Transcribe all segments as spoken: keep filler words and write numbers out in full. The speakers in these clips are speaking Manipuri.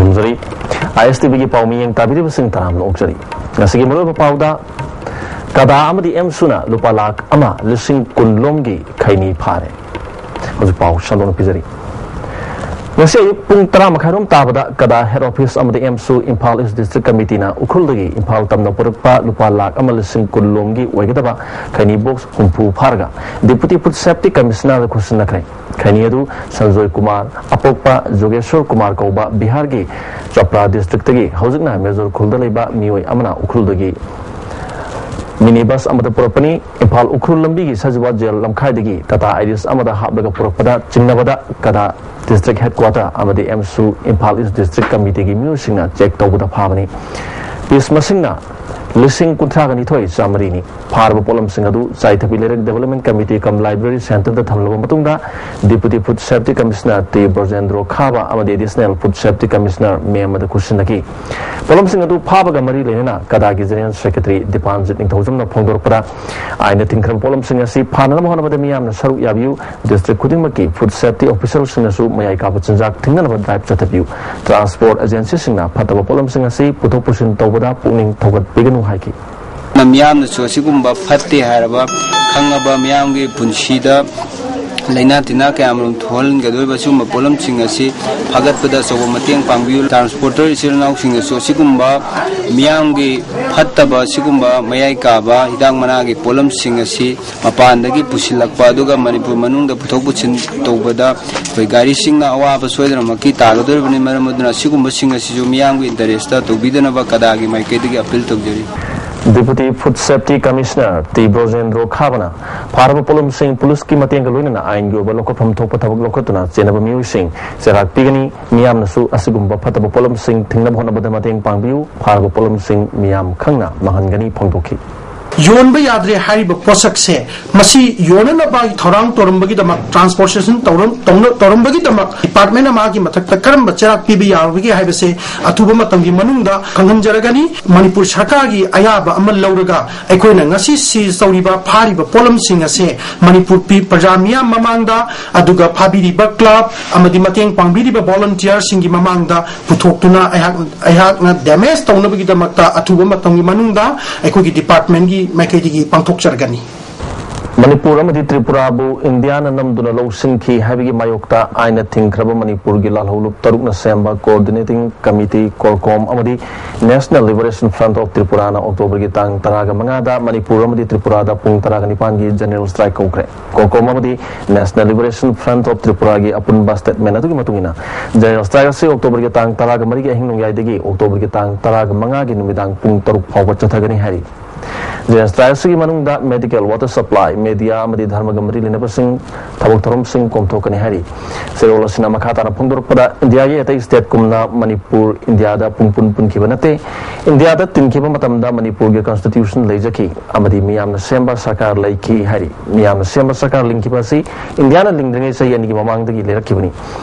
ꯈꯨꯔꯨꯝꯖꯔꯤ꯫ ꯑꯥꯏ ꯑꯦꯁ ꯇꯤ ꯚꯤꯒꯤ ꯄꯥꯎ ꯃꯤꯠꯌꯦꯡ ꯇꯥꯕꯤꯔꯤꯕꯁꯤꯡ ꯇꯔꯥꯝꯅ ꯑꯣꯛꯆꯔꯤ꯫ ꯉꯁꯤꯒꯤ ꯃꯔꯨꯑꯣꯏꯕ ꯄꯥꯎꯗ, ꯀꯗꯥ ꯑꯃꯗꯤ ꯑꯦꯝꯁꯨꯅ ꯂꯨꯄꯥ ꯂꯥꯈ ꯑꯃ ꯂꯤꯁꯤꯡ ꯀꯨꯟ ꯂꯣꯝꯒꯤ ꯈꯩꯅꯤ ꯐꯥꯔꯦ꯫ ꯍꯧꯖꯤꯛ ꯄꯥꯎ ꯁꯟꯗꯣꯛꯅ ꯄꯤꯖꯔꯤ꯫ ꯉꯁꯤ ꯑꯌꯨꯛ ꯄꯨꯡ ꯇꯔꯥ ꯃꯈꯥꯏꯔꯣꯝ ꯇꯥꯕꯗ ꯀꯗꯥ ꯍꯦꯗ ꯑꯣꯐꯤꯁ ꯑꯃꯗꯤ ꯑꯦꯝꯁꯨ ꯏꯝꯐꯥꯜ ꯏꯁ ꯗꯤꯁꯇ꯭ꯔꯤꯛ ꯀꯃꯤꯇꯤꯅ ꯎꯈ꯭ꯔꯨꯜꯗꯒꯤ ꯏꯝꯐꯥꯜ ꯇꯝꯅ ꯄꯨꯔꯛꯄ ꯂꯨꯄꯥ ꯂꯥꯈ ꯑꯃ ꯂꯤꯁꯤꯡ ꯀꯨꯟ ꯂꯣꯝꯒꯤ ꯑꯣꯏꯒꯗꯕ ꯈꯩꯅꯤ ꯕꯣꯛꯁ ꯍꯨꯝꯐꯨ ꯐꯥꯔꯒ ꯗꯤꯄꯨꯇꯤ ꯐꯨꯗ ꯁꯦꯐꯇꯤ ꯀꯃꯤꯁꯅꯔꯗ ꯈꯨꯠꯁꯤꯟꯅꯈ꯭ꯔꯦ꯫ ꯈꯩꯅꯤ ꯑꯗꯨ ꯁꯟꯖꯣꯏ ꯀꯨꯃꯥꯔ, ꯑꯄꯣꯛꯄ ꯖꯣꯒꯦꯁꯣꯔ ꯀꯨꯃꯥꯔ ꯀꯧꯕ ꯕꯤꯍꯥꯔꯒꯤ ꯆꯣꯄ꯭ꯔꯥ ꯗꯤꯁꯇ꯭ꯔꯤꯛꯇꯒꯤ, ꯍꯧꯖꯤꯛꯅ ꯃꯦꯖꯣꯔ ꯈꯨꯜꯗ ꯂꯩꯕ ꯃꯤꯑꯣꯏ ꯑꯃꯅ ꯎꯈ꯭ꯔꯨꯜꯗꯒꯤ ꯃꯤꯅꯤ ꯕꯁ ꯑꯃꯗ ꯄꯨꯔꯛꯄꯅꯤ꯫ ꯏꯝꯐꯥꯜ ꯎꯈ꯭ꯔꯨꯜ ꯂꯝꯕꯤꯒꯤ ꯁꯖꯤꯋꯥ ꯖꯦꯜ ꯂꯝꯈꯥꯏꯗꯒꯤ ꯇꯥꯇꯥ ꯑꯥꯏꯔꯤꯁ ꯑꯃꯗ ꯍꯥꯞꯂꯒ ꯄꯨꯔꯛꯄꯗ ꯆꯤꯡꯅꯕꯗ ꯀꯗꯥ ꯗꯤꯁꯇ꯭ꯔꯤꯛ ꯍꯦꯗꯀ꯭ꯋꯥꯇꯔ ꯑꯃꯗꯤ ꯑꯦꯝꯁꯨ ꯏꯝꯐꯥꯜ ꯏꯁ ꯗꯤꯁꯇ꯭ꯔꯤꯛ ꯀꯃꯤꯇꯤꯒꯤ ꯃꯤꯑꯣꯏꯁꯤꯡꯅ ꯆꯦꯛ ꯇꯧꯕꯗ ꯐꯥꯕꯅꯤ꯫ ꯄꯤꯁ ꯃꯁꯤꯡꯅ ꯂꯤꯁꯤꯡ ꯀꯨꯟꯊ꯭ꯔꯥꯒ ꯅꯤꯊꯣꯏ ꯆꯥꯃꯔꯤꯅꯤ꯫ ꯐꯥꯔꯕ ꯄꯣꯠꯂꯝꯁꯤꯡ ꯑꯗꯨ ꯆꯥꯏꯊꯕꯤ ꯂꯩꯔꯛ ꯗꯤꯕꯦꯂꯞꯃꯦꯟ ꯀꯃꯤꯇꯤ ꯀꯝ ꯂꯥꯏꯕ꯭ꯔꯦꯔꯤ ꯁꯦꯟꯇꯔꯗ ꯊꯝꯂꯕ ꯃꯇꯨꯡꯗ, deputy food safety commissioner T Brajendro Khaba ꯑꯃꯗꯤ additional food safety commissioner ma'am ꯑꯗꯨ ꯈꯨꯠꯁꯤꯟꯅꯈꯤ꯫ ꯄꯣꯠꯂꯝꯁꯤꯡ ꯑꯗꯨ ꯐꯥꯕꯒ ꯃꯔꯤ ꯂꯩꯅꯅ ꯀꯗꯥꯒꯤ ꯖꯦꯅꯔꯦꯜ ꯁꯦꯀ꯭ꯔꯦꯇꯔꯤ ꯗꯤꯄꯥꯟꯖꯤꯠ ꯅꯤꯡꯊꯧꯖꯝꯅ ꯐꯣꯡꯗꯣꯔꯛꯄꯗ, ꯑꯥꯏꯟꯅ ꯊꯤꯡꯈ꯭ꯔꯕ ꯄꯣꯠꯂꯝꯁꯤꯡ ꯑꯁꯤ ꯐꯥꯅꯅꯕ ꯍꯣꯠꯅꯕꯗ ꯃꯤꯌꯥꯝꯅ ꯁꯔꯨꯛ ꯌꯥꯕꯤꯌꯨ, ꯗꯤꯁꯇ꯭ꯔꯤꯛ ꯈꯨꯗꯤꯡꯃꯛꯀꯤ ꯐꯨꯗ ꯁꯦꯐꯇꯤ ꯑꯣꯐꯤꯁꯔꯁꯤꯡꯅꯁꯨ ꯃꯌꯥꯏ ꯀꯥꯕ ꯆꯤꯟꯖꯥꯛ ꯊꯤꯡꯅꯅꯕ ꯗ꯭ꯔꯥꯏꯚ ꯆꯠꯊꯕꯤꯌꯨ, ꯇ꯭ꯔꯥꯟꯁꯄꯣꯔꯠ ꯑꯦꯖꯦꯟꯁꯤꯁꯤꯡꯅ ꯐꯠꯇꯕ ꯄꯣꯠꯂꯝꯁꯤꯡ ꯑꯁꯤ ꯄꯨꯊꯣꯛ ꯄꯨꯁꯤꯟ ꯇꯧꯕꯗ ꯄꯨꯛꯅꯤꯡ ꯊꯧꯒꯠꯄꯤꯒꯅꯨ ꯍꯥꯏꯈꯤ꯫ ꯃꯤꯌꯥꯝꯅꯁꯨ ꯑꯁꯤꯒꯨꯝꯕ ꯐꯠꯇꯦ ꯍꯥꯏꯔꯕ, ꯈꯪꯉꯕ, ꯃꯤꯌꯥꯝꯒꯤ ꯄꯨꯟꯁꯤꯗ ꯂꯥꯏꯅꯥ ꯇꯤꯟꯅꯥ ꯀꯌꯥꯃꯔꯨꯝ ꯊꯣꯛꯍꯟꯒꯗꯧꯔꯤꯕ ꯁꯤꯒꯨꯝꯕ ꯄꯣꯠꯂꯝꯁꯤꯡ ꯑꯁꯤ ꯐꯥꯒꯠꯄꯗ ꯑꯆꯧꯕ ꯃꯇꯦꯡ ꯄꯥꯡꯕꯤꯌꯨ꯫ ꯇ꯭ꯔꯥꯟꯁꯄꯣꯔꯇꯔ ꯏꯆꯤꯜ ꯏꯅꯥꯎꯁꯤꯡꯅꯁꯨ ꯑꯁꯤꯒꯨꯝꯕ ꯃꯤꯌꯥꯝꯒꯤ ꯐꯠꯇꯕ, ꯑꯁꯤꯒꯨꯝꯕ ꯃꯌꯥꯏ ꯀꯥꯕ ꯍꯤꯗꯥꯛ ꯃꯅꯥꯒꯤ ꯄꯣꯠꯂꯝꯁꯤꯡ ꯑꯁꯤ ꯃꯄꯥꯟꯗꯒꯤ ꯄꯨꯁꯤꯜꯂꯛꯄ ꯑꯗꯨꯒ ꯃꯅꯤꯄꯨꯔ ꯃꯅꯨꯡꯗ ꯄꯨꯊꯣꯛ ꯄꯨꯁꯤꯟ ꯇꯧꯕꯗ ꯑꯩꯈꯣꯏ ꯒꯥꯔꯤꯁꯤꯡꯅ ꯑꯋꯥꯕ ꯁꯣꯏꯗꯅꯃꯛꯀꯤ ꯇꯥꯒꯗꯧꯔꯤꯕꯅꯤ꯫ ꯃꯔꯝ ꯑꯗꯨꯅ ꯑꯁꯤꯒꯨꯝꯕꯁꯤꯡ ꯑꯁꯤꯁꯨ ꯃꯤꯌꯥꯝꯒꯤ ꯏꯟꯇꯔꯦꯁꯇ ꯇꯧꯕꯤꯗꯅꯕ ꯀꯗꯥꯒꯤ ꯃꯥꯏꯀꯩꯗꯒꯤ ꯑꯄꯤꯜ ꯇꯧꯖꯔꯤ꯫ Deputy food safety commissioner T Brojendro ꯈꯥꯕꯅ ꯐꯥꯔꯕ ꯄꯣꯠꯂꯝꯁꯤꯡ ꯄꯨꯂꯤꯁꯀꯤ ꯃꯇꯦꯡꯒ ꯂꯣꯏꯅꯅ ꯑꯥꯏꯟꯒꯤ ꯑꯣꯏꯕ ꯂꯧꯈꯠꯐꯝ ꯊꯣꯛꯄ ꯊꯕꯛ ꯂꯧꯈꯠꯇꯨꯅ ꯆꯦꯟꯅꯕ ꯃꯤꯑꯣꯏꯁꯤꯡ ꯆꯩꯔꯥꯛ ꯄꯤꯒꯅꯤ꯫ ꯃꯤꯌꯥꯝꯅꯁꯨ ꯑꯁꯤꯒꯨꯝꯕ ꯐꯠꯇꯕ ꯄꯣꯠꯂꯝꯁꯤꯡ ꯊꯤꯡꯅꯕ ꯍꯣꯠꯅꯕꯗ ꯃꯇꯦꯡ ꯄꯥꯡꯕꯤꯌꯨ꯫ ꯐꯥꯔꯕ ꯄꯣꯠꯂꯝꯁꯤꯡ ꯃꯤꯌꯥꯝ ꯈꯪꯅ ꯃꯥꯡꯍꯟꯒꯅꯤ ꯐꯣꯡꯗꯣꯛꯈꯤ꯫ ꯌꯣꯟꯕ ꯌꯥꯗ꯭ꯔꯦ ꯍꯥꯏꯔꯤꯕ ꯄꯣꯠꯁꯛꯁꯦ, ꯃꯁꯤ ꯌꯣꯟꯅꯅꯕꯒꯤ ꯊꯧꯔꯥꯡ ꯇꯧꯔꯝꯕꯒꯤꯗꯃꯛ, ꯇ꯭ꯔꯥꯟꯁꯄꯣꯔꯇꯦꯁꯟ ꯇꯧꯔꯝ-, ꯇꯧꯅ-, ꯇꯧꯔꯝꯕꯒꯤꯗꯃꯛ ꯗꯤꯄꯥꯔꯠꯃꯦꯟꯅ ꯃꯥꯒꯤ ꯃꯊꯛꯇ ꯀꯔꯝꯕ ꯆꯩꯔꯥꯛ ꯄꯤꯕ ꯌꯥꯕꯒꯦ ꯍꯥꯏꯕꯁꯦ ꯑꯊꯨꯕ ꯃꯇꯝꯒꯤ ꯃꯅꯨꯡꯗ ꯈꯪꯍꯟꯖꯔꯒꯅꯤ꯫ ꯃꯅꯤꯄꯨꯔ ꯁꯔꯀꯥꯔꯒꯤ ꯑꯌꯥꯕ ꯑꯃ ꯂꯧꯔꯒ ꯑꯩꯈꯣꯏꯅ ꯉꯁꯤ ꯁꯤꯖ ꯇꯧꯔꯤꯕ, ꯐꯥꯔꯤꯕ ꯄꯣꯠꯂꯝꯁꯤꯡ ꯑꯁꯦ ꯃꯅꯤꯄꯨꯔ ꯄꯤ-, ꯄ꯭ꯔꯖꯥ ꯃꯤꯌꯥꯝ ꯃꯃꯥꯡꯗ, ꯑꯗꯨꯒ ꯐꯥꯕꯤꯔꯤꯕ ꯀ꯭ꯂꯕ ꯑꯃꯗꯤ ꯃꯇꯦꯡ ꯄꯥꯡꯕꯤꯔꯤꯕ ꯚꯣꯂꯨꯟꯇꯤꯌꯔꯁꯤꯡꯒꯤ ꯃꯃꯥꯡꯗ ꯄꯨꯊꯣꯛꯇꯨꯅ ꯑꯩꯍꯥꯛ, ꯑꯩꯍꯥꯛꯅ ꯗꯦꯃꯦꯖ ꯇꯧꯅꯕꯒꯤꯗꯃꯛꯇ ꯑꯊꯨꯕ ꯃꯇꯝꯒꯤ ꯃꯅꯨꯡꯗ ꯑꯩꯈꯣꯏꯒꯤ ꯗꯤꯄꯥꯔꯠꯃꯦꯟꯒꯤ ꯃꯥꯏꯀꯩꯗꯒꯤ ꯄꯥꯡꯊꯣꯛꯆꯔꯒꯅꯤ꯫ ꯃꯅꯤꯄꯨꯔ ꯑꯃꯗꯤ ꯇ꯭ꯔꯤꯄꯨꯔꯥꯕꯨ ꯏꯟꯗꯤꯌꯥꯅ ꯅꯝꯗꯨꯅ ꯂꯧꯁꯤꯟꯈꯤ ꯍꯥꯏꯕꯒꯤ ꯃꯥꯌꯣꯛꯇ ꯑꯥꯏꯟꯅ ꯊꯤꯡꯈ꯭ꯔꯕ ꯃꯅꯤꯄꯨꯔꯒꯤ ꯂꯥꯜꯍꯧꯂꯨꯞ ꯇꯔꯨꯛꯅ ꯁꯦꯝꯕ ꯀꯣꯑꯣꯔꯗꯤꯅꯦꯇꯤꯡ ꯀꯃꯤꯇꯤ, ꯀꯣꯔꯀꯣꯝ, ꯑꯃꯗꯤ National Liberation Front of Tripuraꯅ ꯑꯣꯛꯇꯣꯕꯔꯒꯤ ꯇꯥꯡ ꯇꯔꯥꯒ ꯃꯉꯥꯗ ꯃꯅꯤꯄꯨꯔ ꯑꯃꯗꯤ ꯇ꯭ꯔꯤꯄꯨꯔꯥꯗ ꯄꯨꯡ ꯇꯔꯥꯒ ꯅꯤꯄꯥꯟꯒꯤ ꯖꯦꯅꯔꯦꯜ ꯁ꯭ꯇ꯭ꯔꯥꯏꯛ ꯀꯧꯈ꯭ꯔꯦ꯫ ꯀꯣꯔꯀꯣꯝ ꯑꯃꯗꯤ National Liberation Front of Tripuraꯒꯤ ꯑꯄꯨꯟꯕ ꯁ꯭ꯇꯦꯠꯃꯦꯟ ꯑꯗꯨꯒꯤ ꯃꯇꯨꯡ ꯏꯟꯅ, ꯖꯦꯅꯔꯦꯜ ꯁ꯭ꯇ꯭ꯔꯥꯏꯛ ꯑꯁꯤ ꯑꯣꯛꯇꯣꯕꯔꯒꯤ ꯇꯥꯡ ꯇꯔꯥꯒ ꯃꯔꯤꯒꯤ ꯑꯍꯤꯡ ꯅꯣꯡꯌꯥꯏꯗꯒꯤ ꯑꯣꯛꯇꯣꯕꯔꯒꯤ ꯇꯥꯡ ꯇꯔꯥꯒ ꯃꯉꯥꯒꯤ ꯅꯨꯃꯤꯗꯥꯡ ꯄꯨꯡ ꯇꯔꯨꯛ ꯐꯥꯎꯕ ꯆꯠꯊꯒꯅꯤ ꯍꯥꯏꯔꯤ꯫ ꯖꯦꯅꯔꯦꯜ ꯁ꯭ꯇ꯭ꯔꯥꯏꯛ ꯑꯁꯤꯒꯤ ꯃꯅꯨꯡꯗ ꯃꯦꯗꯤꯀꯦꯜ, ꯋꯥꯇꯔ ꯁꯄ꯭ꯂꯥꯏ, ꯃꯦꯗꯤꯌꯥ ꯑꯃꯗꯤ ꯙꯔꯃꯒ ꯃꯔꯤ ꯂꯩꯅꯕꯁꯤꯡ ꯊꯕꯛ ꯊꯧꯔꯝꯁꯤꯡ ꯀꯣꯝꯊꯣꯛꯀꯅꯤ ꯍꯥꯏꯔꯤ꯫ ꯆꯦꯔꯣꯜ ꯑꯁꯤꯅ ꯃꯈꯥ ꯇꯥꯅ ꯐꯣꯡꯗꯣꯔꯛꯄꯗ, ꯏꯟꯗꯤꯌꯥꯒꯤ ꯑꯇꯩ ꯁ꯭ꯇꯦꯠꯀꯨꯝꯅ ꯃꯅꯤꯄꯨꯔ ꯏꯟꯗꯤꯌꯥꯗ ꯄꯨꯡ ꯄꯨꯟ ꯄꯨꯟꯈꯤꯕ ꯅꯠꯇꯦ꯫ ꯏꯟꯗꯤꯌꯥꯗ ꯇꯤꯟꯈꯤꯕ ꯃꯇꯝꯗ ꯃꯅꯤꯄꯨꯔꯒꯤ ꯀꯟꯁꯇꯤꯇ꯭ꯌꯨꯁꯟ ꯂꯩꯖꯈꯤ ꯑꯃꯗꯤ ꯃꯤꯌꯥꯝꯅ ꯁꯦꯝꯕ ꯁꯔꯀꯥꯔ ꯂꯩꯈꯤ ꯍꯥꯏꯔꯤ꯫ ꯃꯤꯌꯥꯝꯅ ꯁꯦꯝꯕ ꯁꯔꯀꯥꯔ ꯂꯤꯡꯈꯤꯕ ꯑꯁꯤ ꯏꯟꯗꯤꯌꯥꯅ ꯂꯤꯡꯗ꯭ꯔꯤꯉꯩ ꯆꯍꯤ ꯑꯅꯤꯒꯤ ꯃꯃꯥꯡꯗꯒꯤ ꯂꯩꯔꯛꯈꯤꯕꯅꯤ꯫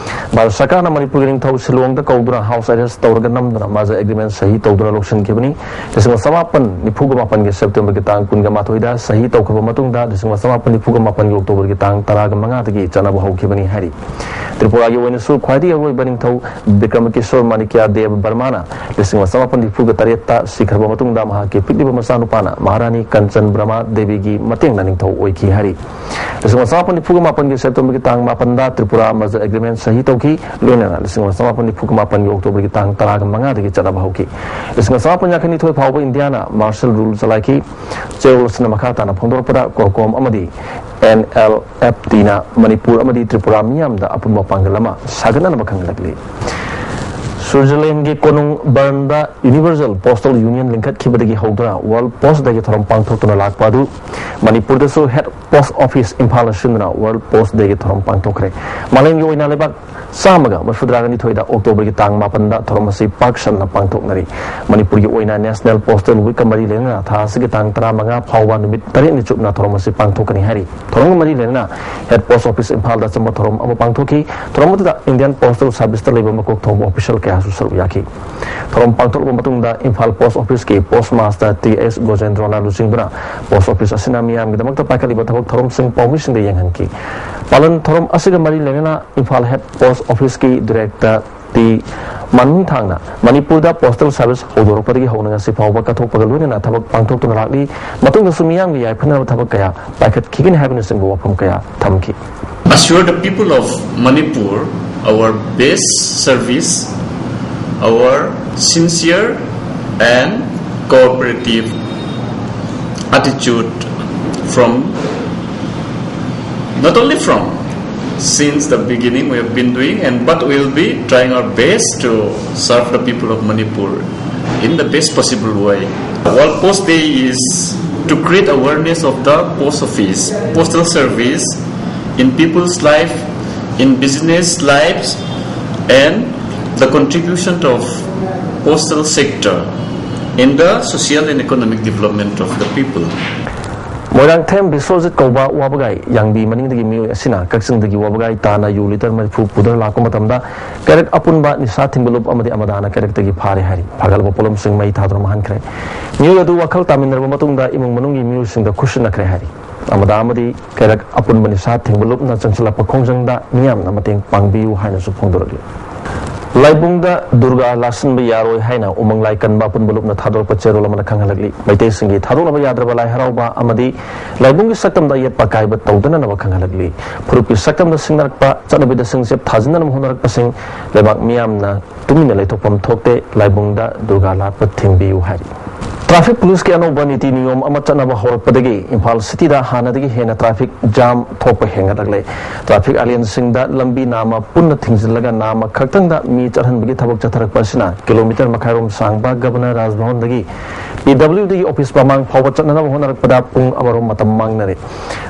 ꯚꯥꯔꯠ ꯁꯔꯀꯥꯔꯅ ꯃꯅꯤꯄꯨꯔꯒꯤ ꯅꯤꯡꯊꯧ ꯁꯤꯂꯣꯡꯗ ꯀꯧꯗꯨꯅ ꯍꯥꯎꯁ ꯑꯦꯔꯦꯁ ꯇꯧꯔꯒ ꯅꯝꯗꯨꯅ ꯃꯥꯖꯔ ꯑꯦꯒ꯭ꯔꯤꯃꯦꯟ ꯁꯍꯤ ꯇꯧꯗꯨꯅ ꯂꯧꯁꯤꯟꯈꯤꯕꯅꯤ꯫ ꯂꯤꯁꯤꯡ ꯑꯃ ꯆꯃꯥꯄꯟ ꯅꯤꯐꯨꯒ ꯃꯥꯄꯟꯒꯤ ꯁꯦꯞꯇꯦꯝꯕꯔꯒꯤ ꯇꯥꯡ ꯀꯨꯟꯒ ꯃꯥꯊꯣꯏꯗ ꯁꯍꯤ ꯇꯧꯈ꯭ꯔꯕ ꯃꯇꯨꯡꯗ, ꯂꯤꯁꯤꯡ ꯑꯃ ꯆꯃꯥꯄꯟ ꯅꯤꯐꯨꯒ ꯃꯥꯄꯟꯒꯤ ꯑꯣꯛꯇꯣꯕꯔꯒꯤ ꯇꯥꯡ ꯇꯔꯥꯒ ꯃꯉꯥꯗꯒꯤ ꯆꯠꯅꯕ ꯍꯧꯈꯤꯕꯅꯤ ꯍꯥꯏꯔꯤ꯫ ꯇ꯭ꯔꯤꯄꯨꯔꯥꯒꯤ ꯑꯣꯏꯅꯁꯨ ꯈ꯭ꯋꯥꯏꯗꯒꯤ ꯑꯔꯣꯏꯕ ꯅꯤꯡꯊꯧ ꯕꯤꯀ꯭ꯔꯃꯀꯤꯁꯣꯔ ꯃꯥꯅꯤꯀ꯭ꯌ ꯗꯦꯕ ꯕꯔꯃꯥꯅ ꯂꯤꯁꯤꯡ ꯑꯃ ꯆꯃꯥꯄꯟ ꯅꯤꯐꯨꯒ ꯇꯔꯦꯠꯇ ꯁꯤꯈ꯭ꯔꯕ ꯃꯇꯨꯡꯗ, ꯃꯍꯥꯛꯀꯤ ꯄꯤꯛꯂꯤꯕ ꯃꯆꯥꯅꯨꯄꯥꯅ ꯃꯍꯥꯔꯥꯅꯤ ꯀꯟꯆꯟ ꯕ꯭ꯔꯃꯥ ꯗꯦꯕꯤꯒꯤ ꯃꯇꯦꯡꯅ ꯅꯤꯡꯊꯧ ꯑꯣꯏꯈꯤ ꯍꯥꯏꯔꯤ꯫ ꯂꯤꯁꯤꯡ ꯑꯃ ꯆꯃꯥꯄꯟ ꯅꯤꯐꯨꯒ ꯃꯥꯄꯟꯒꯤ ꯁꯦꯞꯇꯦꯝꯕꯔꯒꯤ ꯇꯥꯡ ꯃꯥꯄꯟꯗ ꯇ꯭ꯔꯤꯄꯨꯔꯥ ꯃꯥꯖꯔ ꯑꯦꯒ꯭ꯔꯤꯃꯦꯟ ꯁꯍꯤ ꯇꯧꯈꯤ, ꯂꯣꯏꯅꯅ ꯂꯤꯁꯤꯡ ꯑꯃ ꯆꯃꯥꯄꯟ ꯅꯤꯐꯨꯒ ꯃꯥꯄꯟꯒꯤ ꯑꯣꯛꯇꯣꯕꯔꯒꯤ ꯇꯥꯡ ꯇꯔꯥꯒ ꯃꯉꯥꯗꯒꯤ ꯆꯠꯅꯕ ꯍꯧꯈꯤ꯫ ꯂꯤꯁꯤꯡ ꯑꯃ ꯆꯃꯥꯄꯟ ꯌꯥꯡꯈꯩꯅꯤꯊꯣꯏ ꯐꯥꯎꯕ ꯏꯟꯗꯤꯌꯥꯅ ꯃꯥꯔꯁꯦꯜ ꯔꯨꯜ ꯆꯂꯥꯏꯈꯤ꯫ ꯆꯦꯔꯣꯜ ꯑꯁꯤꯅ ꯃꯈꯥ ꯇꯥꯅ ꯐꯣꯡꯗꯣꯔꯛꯄꯗ, ꯀꯣꯔꯀꯣꯝ ꯑꯃꯗꯤ ꯑꯦꯟ ꯑꯦꯜ ꯑꯦꯐ ꯇꯤꯅ ꯃꯅꯤꯄꯨꯔ ꯑꯃꯗꯤ ꯇ꯭ꯔꯤꯄꯨꯔꯥ ꯃꯤꯌꯥꯝꯗ ꯑꯄꯨꯟꯕ ꯄꯥꯡꯒꯜ ꯑꯃ ꯁꯥꯒꯠꯅꯅꯕ ꯈꯪꯍꯜꯂꯛꯂꯤ꯫ ꯁ꯭ꯋꯤꯖꯔꯂꯦꯟꯒꯤ ꯀꯣꯅꯨꯡ ꯕꯔꯟꯗ Universal Postal Union ꯂꯤꯡꯈꯠꯈꯤꯕꯗꯒꯤ ꯍꯧꯗꯨꯅ World Post Dayꯒꯤ ꯊꯧꯔꯝ ꯄꯥꯡꯊꯣꯛꯇꯨꯅ ꯂꯥꯛꯄ ꯑꯗꯨ ꯃꯅꯤꯄꯨꯔꯗꯁꯨ Head Post Office ꯏꯝꯐꯥꯜꯅ ꯁꯤꯟꯗꯨꯅ World Post Dayꯒꯤ ꯊꯧꯔꯝ ꯄꯥꯡꯊꯣꯛꯈ꯭ꯔꯦ꯫ ꯃꯥꯂꯦꯝꯒꯤ ꯑꯣꯏꯅ ꯂꯩꯕꯥꯛ ꯆꯥꯝꯃꯒ ꯃꯔꯤꯐꯨꯇꯔꯥꯒ ꯅꯤꯊꯣꯏꯗ ꯑꯣꯛꯇꯣꯕꯔꯒꯤ ꯇꯥꯡ ꯃꯥꯄꯟꯗ ꯊꯧꯔꯝ ꯑꯁꯤ ꯄꯥꯛ ꯁꯟꯅ ꯄꯥꯡꯊꯣꯛꯅꯔꯤ꯫ ꯃꯅꯤꯄꯨꯔꯒꯤ ꯑꯣꯏꯅ National Postal Weekꯀ ꯃꯔꯤ ꯂꯩꯅꯅ ꯊꯥ ꯑꯁꯤꯒꯤ ꯇꯥꯡ ꯇꯔꯥꯃꯉꯥ ꯐꯥꯎꯕ ꯅꯨꯃꯤꯠ ꯇꯔꯦꯠꯅꯤ ꯆꯨꯞꯅ ꯊꯧꯔꯝ ꯑꯁꯤ ꯄꯥꯡꯊꯣꯛꯀꯅꯤ ꯍꯥꯏꯔꯤ꯫ ꯊꯧꯔꯝꯒ ꯃꯔꯤ ꯂꯩꯅꯅ Head Post Office ꯏꯝꯐꯥꯜꯗ ꯑꯆꯝꯕ ꯊꯧꯔꯝ ꯑꯃ ꯄꯥꯡꯊꯣꯛꯈꯤ꯫ ꯊꯧꯔꯝ ꯑꯗꯨꯗ Indian Postal Serviceꯇ ꯂꯩꯕ ꯃꯀꯣꯛ ꯊꯣꯡꯕ official ꯀꯌꯥꯁꯨ ꯁꯔꯨꯛ ꯌꯥꯈꯤ꯫ ꯊꯧꯔꯝ ꯄꯥꯡꯊꯣꯛꯂꯕ ꯃꯇꯨꯡꯗ ꯏꯝꯐꯥꯜ Post Officeꯀꯤ Post Master ꯇꯤ ꯑꯦꯁ ꯒꯣꯖꯦꯟꯗ꯭ꯔꯣꯅ ꯂꯨꯆꯤꯡꯗꯨꯅ Post Office ꯑꯁꯤꯅ ꯃꯤꯌꯥꯝꯒꯤꯗꯃꯛꯇ ꯄꯥꯏꯈꯠꯂꯤꯕ ꯊꯕꯛ ꯊꯧꯔꯝꯁꯤꯡ ꯄꯥꯎꯃꯤꯁꯤꯡꯗ ꯌꯦꯡꯍꯟꯈꯤ꯫ ꯄꯥꯂꯟ ꯊꯧꯔꯝ ꯑꯁꯤꯒ ꯃꯔꯤ ꯂꯩꯅꯅ ꯏꯝꯐꯥꯜ Head Post Officeꯀꯤ Director ꯇꯤ ꯃꯅꯨꯡꯊꯥꯡꯅ ꯃꯅꯤꯄꯨꯔꯗ Postal Service ꯍꯧꯗꯣꯔꯛꯄꯗꯒꯤ ꯍꯧꯅ ꯉꯁꯤ ꯐꯥꯎꯕ ꯀꯠꯊꯣꯛꯄꯒ ꯂꯣꯏꯅꯅ ꯊꯕꯛ ꯄꯥꯡꯊꯣꯛꯇꯨꯅ ꯂꯥꯛꯂꯤ꯫ ꯃꯇꯨꯡꯗꯁꯨ ꯃꯤꯌꯥꯝꯒꯤ ꯌꯥꯏꯐꯅꯕ ꯊꯕꯛ ꯀꯌꯥ ꯄꯥꯏꯈꯠꯈꯤꯒꯅꯤ ꯍꯥꯏꯕꯅꯆꯤꯡꯕ ꯋꯥꯐꯝ ꯀꯌꯥ ꯊꯝꯈꯤ꯫ Assure the people of Manipur our best service, our sincere and cooperative attitude from, not only from, since the beginning we have been doing, and but we'll be trying our best to serve the people of Manipur in the best possible way. World Post Day is to create awareness of the post office, postal service in people's life, in business lives, and the contribution of postal sector in the social and economic development of the people. Moirangthem Biswajit ꯀꯧꯕ ꯋꯥꯕꯒꯥꯏ ꯌꯥꯡꯕꯤ ꯃꯅꯤꯡꯗꯒꯤ ꯃꯤꯑꯣꯏ ꯑꯁꯤꯅ ꯀꯛꯆꯤꯡꯗꯒꯤ ꯋꯥꯕꯒꯥꯏ ꯇꯥꯅ ꯌꯨ ꯂꯤꯇꯔ ꯃꯔꯤꯐꯨ ꯄꯨꯗꯨꯅ ꯂꯥꯛꯄ ꯃꯇꯝꯗ ꯀꯦꯔꯦꯠ ꯑꯄꯨꯟꯕ ꯅꯤꯁꯥ ꯊꯤꯡꯕ ꯂꯨꯞ ꯑꯃꯗꯤ ꯑꯃꯗꯥꯅ ꯀꯦꯔꯦꯠꯇꯒꯤ ꯐꯥꯔꯦ ꯍꯥꯏꯔꯤ꯫ ꯐꯥꯒꯠꯂꯕ ꯄꯣꯠꯂꯝꯁꯤꯡ ꯃꯩ ꯊꯥꯗꯨꯅ ꯃꯥꯡꯍꯟꯈ꯭ꯔꯦ꯫ ꯃꯤꯑꯣꯏ ꯑꯗꯨ ꯋꯥꯈꯜ ꯇꯥꯃꯤꯟꯅꯔꯕ ꯃꯇꯨꯡꯗ ꯏꯃꯨꯡ ꯃꯅꯨꯡꯒꯤ ꯃꯤꯑꯣꯏꯁꯤꯡꯗ ꯈꯨꯠꯁꯤꯟꯅꯈ꯭ꯔꯦ ꯍꯥꯏꯔꯤ꯫ ꯑꯃꯗꯥ ꯑꯃꯗꯤ ꯀꯦꯔꯦꯠ ꯑꯄꯨꯟꯕ ꯅꯤꯁꯥ ꯊꯤꯡꯕ ꯂꯨꯞꯅ ꯆꯪꯁꯤꯜꯂꯛꯄ ꯈꯣꯡꯖꯪꯗ ꯃꯤꯌꯥꯝꯅ ꯃꯇꯦꯡ ꯄꯥꯡꯕꯤꯌꯨ ꯍꯥꯏꯅꯁꯨ ꯐꯣꯡꯗꯣꯔꯛꯂꯤ꯫ ꯂꯥꯏꯕꯨꯡꯗ ꯗꯨꯔꯒꯥ ꯂꯥꯠꯁꯤꯟꯕ ꯌꯥꯔꯣꯏ ꯍꯥꯏꯅ ꯎꯃꯪ ꯂꯥꯏ ꯀꯟꯕ ꯑꯄꯨꯟꯕ ꯂꯨꯞꯅ ꯊꯥꯗꯣꯔꯛꯄ ꯆꯦꯔꯣꯜ ꯑꯃꯅ ꯈꯪꯍꯜꯂꯛꯂꯤ꯫ ꯃꯩꯇꯩꯁꯤꯡꯒꯤ ꯊꯥꯗꯣꯛꯅꯕ ꯌꯥꯗ꯭ꯔꯕ ꯂꯥꯏ ꯍꯔꯥꯎꯕ ꯑꯃꯗꯤ ꯂꯥꯏꯕꯨꯡꯒꯤ ꯁꯛꯇꯝꯗ ꯑꯌꯦꯠꯄ ꯑꯀꯥꯏꯕ ꯇꯧꯗꯅꯅꯕ ꯈꯪꯍꯜꯂꯛꯂꯤ꯫ ꯐꯨꯔꯨꯞꯀꯤ ꯁꯛꯇꯝꯗ ꯁꯤꯡꯅꯔꯛꯄ ꯆꯠꯅꯕꯤꯗ ꯁꯤꯡꯆꯦꯞ ꯊꯥꯖꯤꯟꯅꯅꯕ ꯍꯣꯠꯅꯔꯛꯄꯁꯤꯡ ꯂꯩꯕꯥꯛ ꯃꯤꯌꯥꯝꯅ ꯇꯨꯃꯤꯟꯅ ꯂꯩꯊꯣꯛꯐꯝ ꯊꯣꯛꯇꯦ꯫ ꯂꯥꯏꯕꯨꯡꯗ ꯗꯨꯔꯒꯥ ꯂꯥꯠꯄ ꯊꯤꯡꯕꯤꯌꯨ ꯍꯥꯏꯔꯤ꯫ ꯇ꯭ꯔꯥꯐꯤꯛ ꯄꯨꯂꯤꯁꯀꯤ ꯑꯅꯧꯕ ꯅꯤꯇꯤ ꯅꯤꯌꯣꯝ ꯑꯃ ꯆꯠꯅꯕ ꯍꯧꯔꯛꯄꯗꯒꯤ ꯏꯝꯐꯥꯜ ꯁꯤꯇꯤꯗ ꯍꯥꯟꯅꯗꯒꯤ ꯍꯦꯟꯅ ꯇ꯭ꯔꯥꯐꯤꯛ ꯖꯥꯝ ꯊꯣꯛꯄ ꯍꯦꯟꯒꯠꯂꯛꯂꯦ꯫ ꯇ꯭ꯔꯥꯐꯤꯛ ꯑꯥꯏꯂꯦꯟꯁꯤꯡꯗ ꯂꯝꯕꯤ ꯅꯥꯝꯃ ꯄꯨꯟꯅ ꯊꯤꯡꯖꯤꯜꯂꯒ ꯅꯥꯝꯃ ꯈꯛꯇꯪꯗ ꯃꯤ ꯆꯠꯍꯟꯕꯒꯤ ꯊꯕꯛ ꯆꯠꯊꯔꯛꯄ ꯑꯁꯤꯅ ꯀꯤꯂꯣꯃꯤꯇꯔ ꯃꯈꯥꯏꯔꯣꯝ ꯁꯥꯡꯕ ꯒꯕꯔꯅꯔ ꯔꯥꯖꯚꯋꯟꯗꯒꯤ ꯄꯤ ꯗꯕ꯭ꯂꯤꯌꯨꯗꯤꯒꯤ ꯑꯣꯐꯤꯁ ꯃꯃꯥꯡ ꯐꯥꯎꯕ ꯆꯠꯅꯅꯕ ꯍꯣꯠꯅꯔꯛꯄꯗ ꯄꯨꯡ ꯑꯃꯔꯣꯝ ꯃꯇꯝ ꯃꯥꯡꯅꯔꯦ꯫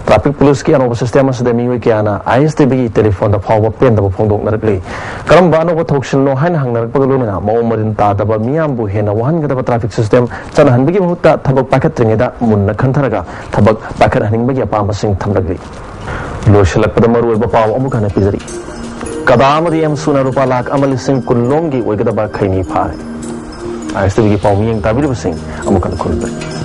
ꯇ꯭ꯔꯥꯐꯤꯛ ꯄꯨꯂꯤꯁꯀꯤ ꯑꯅꯧꯕ ꯁꯤꯁꯇꯦꯝ ꯑꯁꯤꯗ ꯃꯤꯑꯣꯏ ꯀꯌꯥꯅ ꯑꯥꯏ ꯑꯦꯁ ꯇꯤ ꯚꯤꯒꯤ ꯇꯦꯂꯤꯐꯣꯟꯗ ꯐꯥꯎꯕ ꯄꯦꯟꯗꯕ ꯐꯣꯡꯗꯣꯛꯅꯔꯛꯂꯤ꯫ ꯀꯔꯝꯕ ꯑꯅꯧꯕ ꯊꯧꯁꯤꯜꯅꯣ ꯍꯥꯏꯅ ꯍꯪꯅꯔꯛꯄꯒ ꯂꯣꯏꯅꯅ ꯃꯑꯣꯡ ꯃꯔꯤꯟ ꯇꯥꯗꯕ, ꯃꯤꯌꯥꯝꯕꯨ ꯍꯦꯟꯅ ꯋꯥꯍꯟꯒꯗꯕ ꯇ꯭ꯔꯥꯐꯤꯛ ꯁꯤꯁꯇꯦꯝ ꯆꯠꯅꯍꯟꯕꯒꯤ ꯃꯍꯨꯠꯇ ꯊꯕꯛ ꯄꯥꯏꯈꯠꯇ꯭ꯔꯤꯉꯩꯗ ꯃꯨꯟꯅ ꯈꯟꯊꯔꯒ ꯊꯕꯛ ꯄꯥꯏꯈꯠꯍꯟꯅꯤꯡꯕꯒꯤ ꯑꯄꯥꯝꯕꯁꯤꯡ ꯊꯝꯂꯛꯂꯤ꯫ ꯂꯣꯏꯁꯤꯜꯂꯛꯄꯗ ꯃꯔꯨꯑꯣꯏꯕ ꯄꯥꯎ ꯑꯃꯨꯛ ꯍꯟꯅ ꯄꯤꯖꯔꯤ꯫ ꯀꯗꯥ ꯑꯃꯗꯤ ꯑꯦꯝ ꯁꯨꯅ ꯂꯨꯄꯥ ꯂꯥꯈ ꯑꯃ ꯂꯤꯁꯤꯡ ꯀꯨꯟ ꯂꯣꯝꯒꯤ ꯑꯣꯏꯒꯗꯕ ꯈꯩꯅꯤ ꯐꯥꯔꯦ꯫ ꯑꯥꯏ ꯑꯦꯁ ꯇꯤ ꯚꯤꯒꯤ ꯄꯥꯎ ꯃꯤꯠꯌꯦꯡ ꯇꯥꯕꯤꯔꯤꯕꯁꯤꯡ ꯑꯃꯨꯛ ꯍꯟꯅ ꯈꯨꯔꯨꯝꯖꯔꯤ꯫